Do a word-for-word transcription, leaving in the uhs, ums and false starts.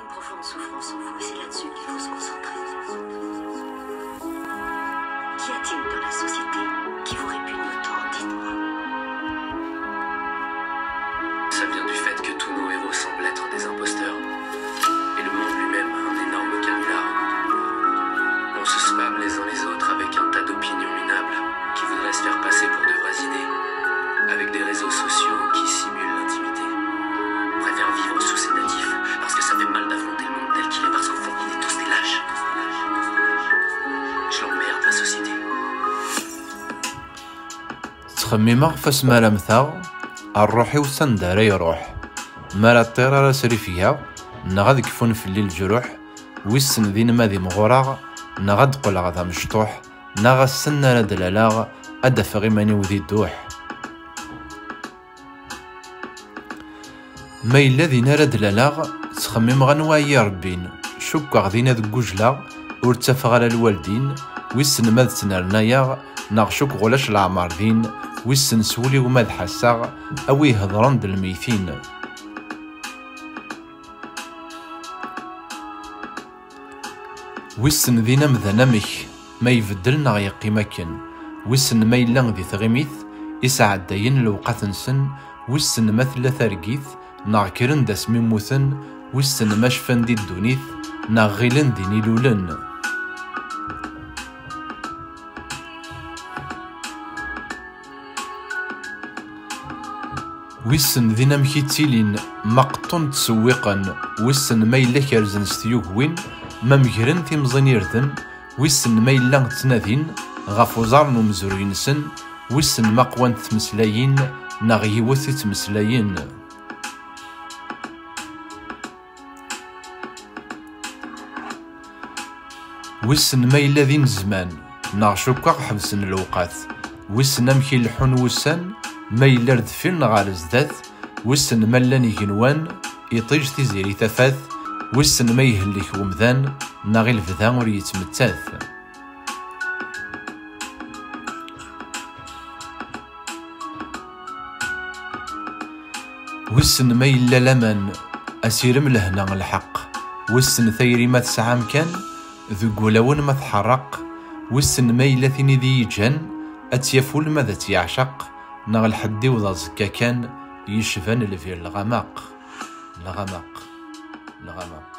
Profonde souffrance en vous, et c'est là-dessus qu'il faut se concentrer. Qu'y a-t-il dans la société qui vous répugne autant ? Dites-moi. Ça vient du fait que tous nos héros semblent être des imposteurs. Et le monde lui-même, un énorme canular. On se spam les uns les autres avec un tas d'opinions minables qui voudraient se faire passer pour de vraies idées, avec des réseaux sociaux qui simulent l'intimité. On préfère vivre sous ses natifs, parce que ça fait mal d'affronter le monde tel qu'il est, parce qu'au fond, on est tous des lâches. Je l'emmerde, la société. Ttxemmimeɣ ɣef asmi ara mmteɣ, rruḥ-iw s anda ara iruḥ. Mi ara ṭṭireɣ ara srifgeɣ, neɣ ad kfun fell-i leǧruḥ, wissen din ma ad imɣureɣ, neɣ ad qqleɣ d amecṭuḥ, neɣ ass-n ara d-laleɣ, ad d-afeɣ iman-iw di dduḥ. Ma yella din ara d-laleɣ, ttxemmimeɣ anwa i yi-rebbin. Cukkeɣ din ad gujleɣ, ur ttafeɣ ara lwaldin, wissen ma ad ttnernayeɣ, neɣ cukkeɣ ulac leɛmer din, wissen s wul-iw ma ad ḥasseɣ, a wi ihedṛen d lmeytin. Wissen din amdan amek, ma ibeddel neɣ yeqqim akken. Wissen ma yella di tɣimit i sɛeddayen lewqat-nsen, wissen ma tella targit, neɣ kkren-d asmi mmuten, wissen ma cfan di ddunit, neɣ ɣilen din i lulen. Wissen din amek i ttilin, ma qeṭṭun ttsewwiqen, wissen ma yella kerzen s tyugwin, ma megren timẓin irden, wissen ma yella ttnadin ɣef uẓar n umezruy-nsen, wissen ma qwant tmeslayin neɣ yiwet i ttmeslayen. Wissen ma yella din zzman, neɣ cukkeɣ ḥebsen lewqat. Wissen amek i leḥḥun wussan, ma yella ar deffir neɣ ar zdat. Wissen ma llan igenwan, iṭij tiziri tafat. Wissen ma ihellek wemdan, neɣ i lebda ur yettmettat. Wissen ma yella laman, asirem, lehna, lḥeqq. Wissen tayri ma tesɛa amkan, deg wulawen ma tḥerreq. Wissen ma yella tin i d iyi-ǧǧan, ad tt-yaf ul ma d ad tt-yeɛceq, neɣ lḥedd-iw d aẓekka kan, yecban lbir lɣamaq. Lɣamaq. Lɣamaq.